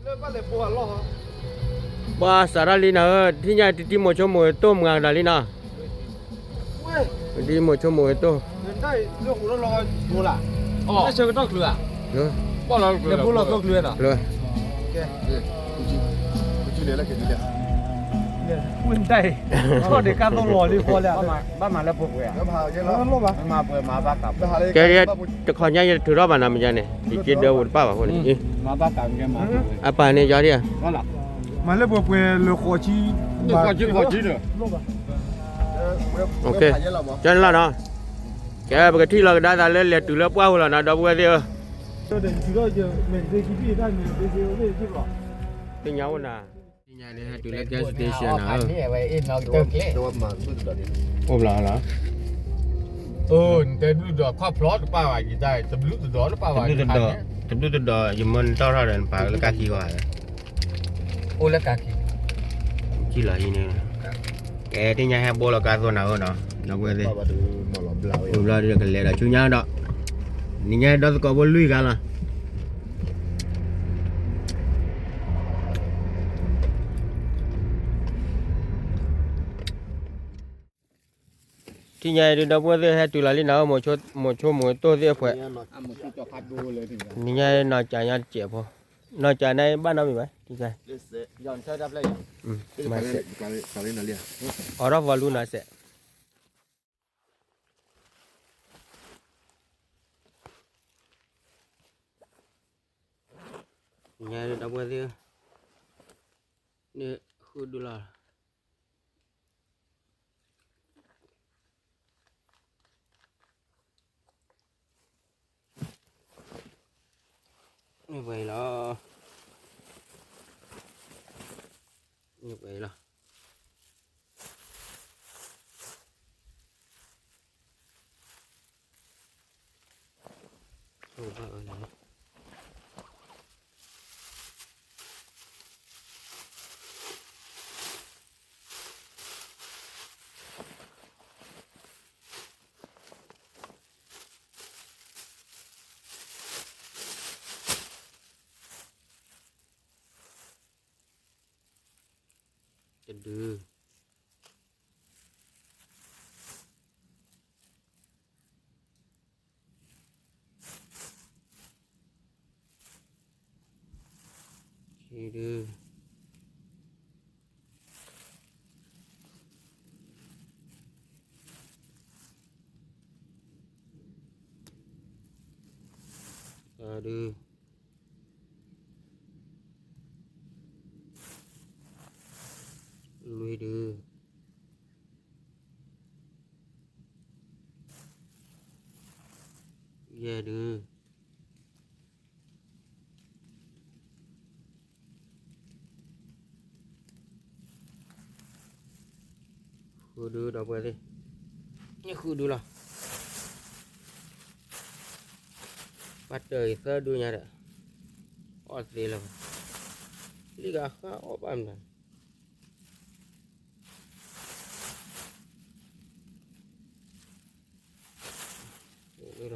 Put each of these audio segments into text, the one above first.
ပှၤစးထီၣ်လံနၤဧၢ, ထံၣ်ညါတံၤတံၤမိၤဆိမိၤတိၢ်မုၢ်ဂၤကဒီးလံနီၤ, တံၤမိၤဆိမိၤတိၢ်, ကဲ တခီညါယထုးထီၣ်ဘၣ်နီၤ မ့ၢ်ယါန့ၣ် ယက့ဒၢဝဲတပၣ်ဘၣ်အဃိန့ၣ်, အပၢ်န့ၣ်ယီဒံးဧါ, မၤလၢပှဲၤပှဲၤလၢဃိးဆံ, ဃိးဆံ, ကၠီန့ၣ်လီၤနီၤ, ကဲပကထံၣ်လီၤကဒါသးလၢလဲၤတုၤလၢပှၢ်ပူၤလီၤနီၤ ဒီပုၢ်ဝဲၢ်သ့ၣ်ဧၢ, သ့ၣ်ညါအိၣ်နၤ, သ့ၣ်ညါန့ၣ်ဟဲတုၤလၢ gas station နီၤဧၢ, အိၣ်ဘျီလီၤ, တဘျုးတဒီး တဘျုးတဒီး ယမိၢ်နတီၢ်ထီၣ်ဒီးနပာ်လၢကါခံဂီၤဧါ, အိၣ်လၢကါခံ, ကံလီၤအံၤန့ၣ်, ကဲသ့ၣ်ညါဟဲဘိလီၤကါသိနၤဧၢနီၤ, ဒီပုၢ်ဝဲၢ်သ့ၣ်, အိၣ်ဘျီဒီးကလဲၤဒီးဆူညါဒီး, နံၤညါဒီသကိးဖိလွံၢ်ဂၤလီၤ. ထံၣ်ညါအံၤဒုး ဒီပုၢ်ဝဲၢ်သ့ၣ်ဟဲတုၤလီၤလံနီၤ, မိၤဆိမိၤတိၢ်သ့ၣ်အဖှဲး, နံၤညါနီၤကးညီတစဲးဖိ, နီၤကးန့ၣ်ဘၣ်နီတမံၤဘၣ်, မၤစဲး, အီထီၣ် volume နီၤစဲး နံၤညါဒီပုၢ်ဝဲၢ်သ့ၣ်, န့ၣ်ဃုဒုလီၤ, န့ၣ်ပှဲၤအံၤလီၤ, န့ၣ်ပှဲၤအံၤလီၤ. တဒု ခံဒု သၢဒု လွံၢ်ဒု ယဲၢ်ဒု ဃုဒု ဒီပုၢ်ဝဲၢ်သ့ၣ်, န့ၣ်ဃုဒုလီၤ. ဘၣ်တၢ်အံၤသၢဒုညါဒီး အီၣ်သ့လၢၤဘၣ်, လံၣ်ဂၤဃၣ်အီၣ်ဘၣ်မနုၤ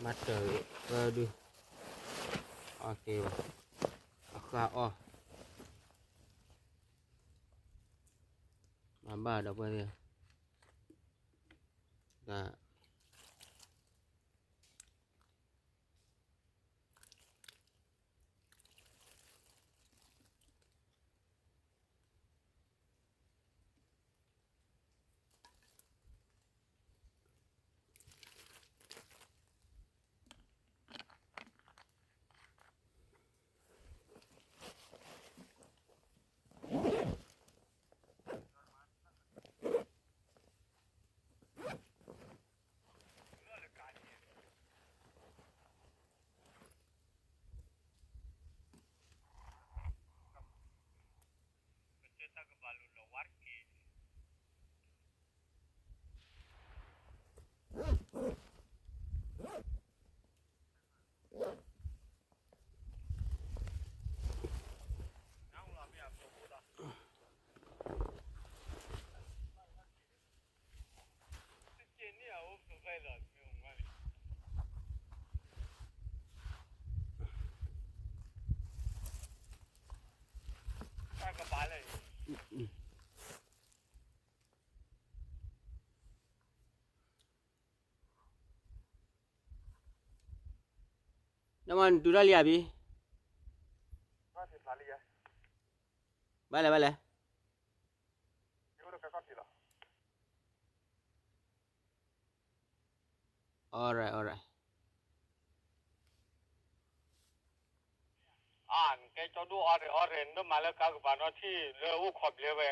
မၤတၢ်ဂ့ၤသၢဒု အီၣ်သ့ဘၣ်, အဃၣ်အီၣ်, မၤဘၣ်ဒီပုၢ်ဝဲၢ်သ့ၣ်, တၢ် နမ့ၢ်နတုၤထီၣ်လံဧါဖံ, ဘၣ်လဲၣ်ဘၣ်လဲၣ်, alright alright. နတဲကၠီဒိၣ်အီၣ်ရဲၣ်အီၣ်ရဲၣ် နမၤလၢကါကပၤနီၣ်ထံၣ်လၢအိၣ်ခိးဘျဲဝဲ,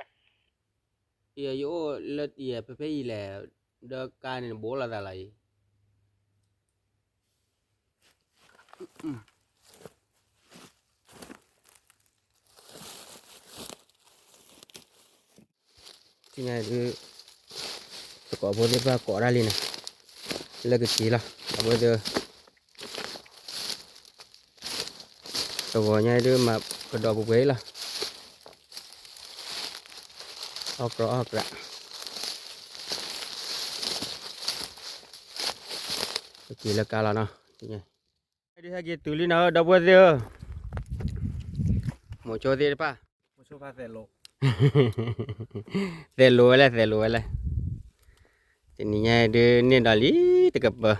ယအိၣ်လၢတံၤဖဲဖဲအံၤလဲၣ်, ဒီးကါန့ၣ်နဘိးလိာ်သးလီၤအံၤ. ထံၣ်ညါဒုး သကိးဖိသ့ၣ်တဖၣ်ကိးဒၣ်လံန့ၣ်, လၢကက့ၤလီၤ ဒီပုၢ်ဝဲၢ်သ့ၣ်ဧၢ, သကိးညါဒုးမၤကဒီးပှဲၤပှဲၤလီၤ, အီၣ်ကြီအီၣ်ကြီ, က့ၤလၢကါလီၤနီၤ, ဒုးဟဲက့ၤတုၤလံနီၤ ဒီပုၢ်ဝဲၢ်သ့ၣ်ဧၢ, မိၤဆိသ့ၣ်တဖၣ် သဲးလိာ်ဝဲလဲၣ် သဲးလိာ်ဝဲလဲၣ်, တနံၤညါဒုးန့ၢ်ဒီးလံတကပၤ,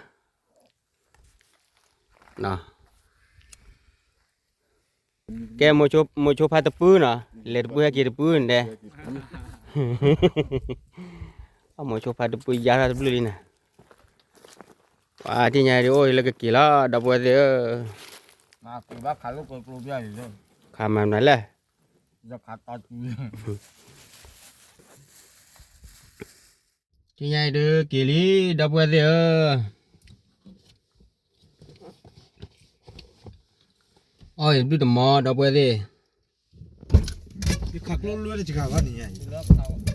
ကဲ မိၤဆိဖးတပုၢ်နီၤ, လဲၤတပုၢ်ဟဲက့ၤတပုၢ်န့ၣ်ဒဲး, အမိၤဆိဖးတပုၢ်ယါထီၣ်တဘျုးလံန့ၣ်, ပှၤထံၣ်ညါဒုးအိၣ်လၢကက့ၤလီၤ ဒီပုၢ်ဝဲၢ်သ့ၣ်ဧၢ, ခးမၤနၤလဲၣ် ထံၣ်ညါအံၤဒုးက့ၤလံ ဒီပုၢ်ဝဲၢ်သ့ၣ်ဧၢ, အီၣ်အံၤတဘျုးတမီၤ ဒီပုၢ်ဝဲၢ်သ့ၣ်, ယခးကျိလွဲတစှၤဘၣ်န့ၣ်ညါအံၤ,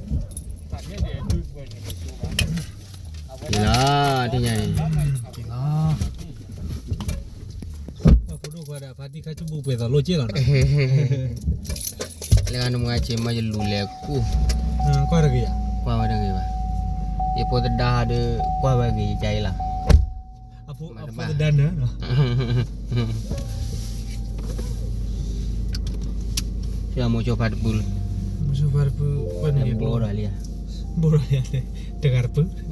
က့ၤလီၤ ထံၣ်ညါအံၤ, က့ၤလီၤ ဖိဒိၣ်ခွါဒီးဖါတံၢ်ခါဆူၣ်ပူၤပှဲၤသိးလိၣ်က့ၢ်လီၤ, လၢနမွဲဆ့မီယလူၤလဲၤကူၣ်, ကွၢ်တဂ့ၤ, ကွၢ်ဝဲတဂ့ၤဘၣ်, ယဖိသဒါဒီး ကွၢ်ဝဲဂ့ၤယကါအံၤလီၤ, အဖိသဒါနၢၤ, မိၤဆိဖးတပုၢ်, မိၤဆိဖးတပုၢ်, ဘိဒီးလံ, ဘိဒီးလံ, တဂၤတပုၢ်